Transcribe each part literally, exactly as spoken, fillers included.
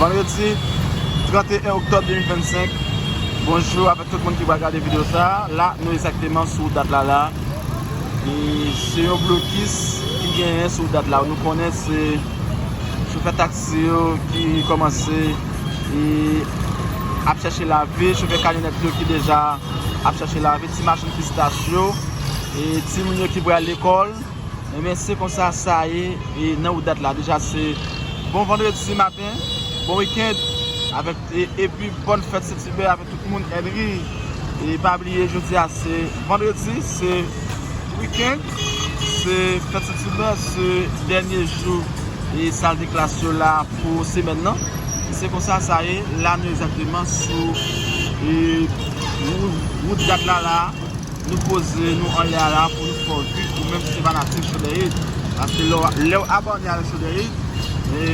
Vandredi trannteyen oktòb de mil vennsenk. Bonjou avèk tout moun ki pral gade videyo sa a. La, nou egzakteman sou wout Dat la la. E se yon blokis ki genyen sou wout Dat la. Nou konnen se chofè taksi yo ki kòmanse e ap chèche lavi, chofè kamyonèt yo ki deja ap chèche lavi, ti machann pistas yo, e timoun yo ki pral lekòl. Ebyen, se konsa sa ye, e nan wout Dat la. Deja, se bon vandredi maten, bon wikenn, avèk, e, epi bòn fèt Sentibè avèk tout moun, Henry. E pa bliye, jodi a, se vandredi, se wikenn, se fèt Sentibè, se dènye jou, e sal de klas yo la pou semèn nan. E se konsa sa ye, la nou egzakteman sou, e, wou-, wout Dat la la. Nou poze nou anlè a la pou nou fè w viv, ou menm si se fanatik Chaudairy. Paske lè w, lè w abòne avèk Chaudairy, e,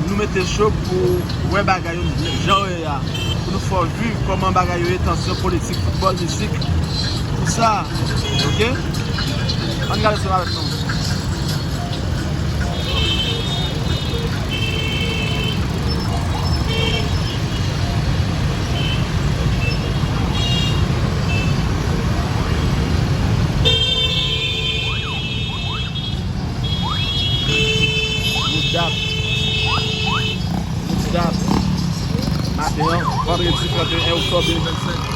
nou mete cho pou wè bagay yo jan yo ye a. Pou nou fè w viv kòman bagay yo ye, tansyon, politik, foutbòl, mizik, tout sa. Oke? Ann gade ansanm avèk nou. Wout Dat. Wout Dat. Maten an, vandredi trannteyen oktòb de mil vennsenk.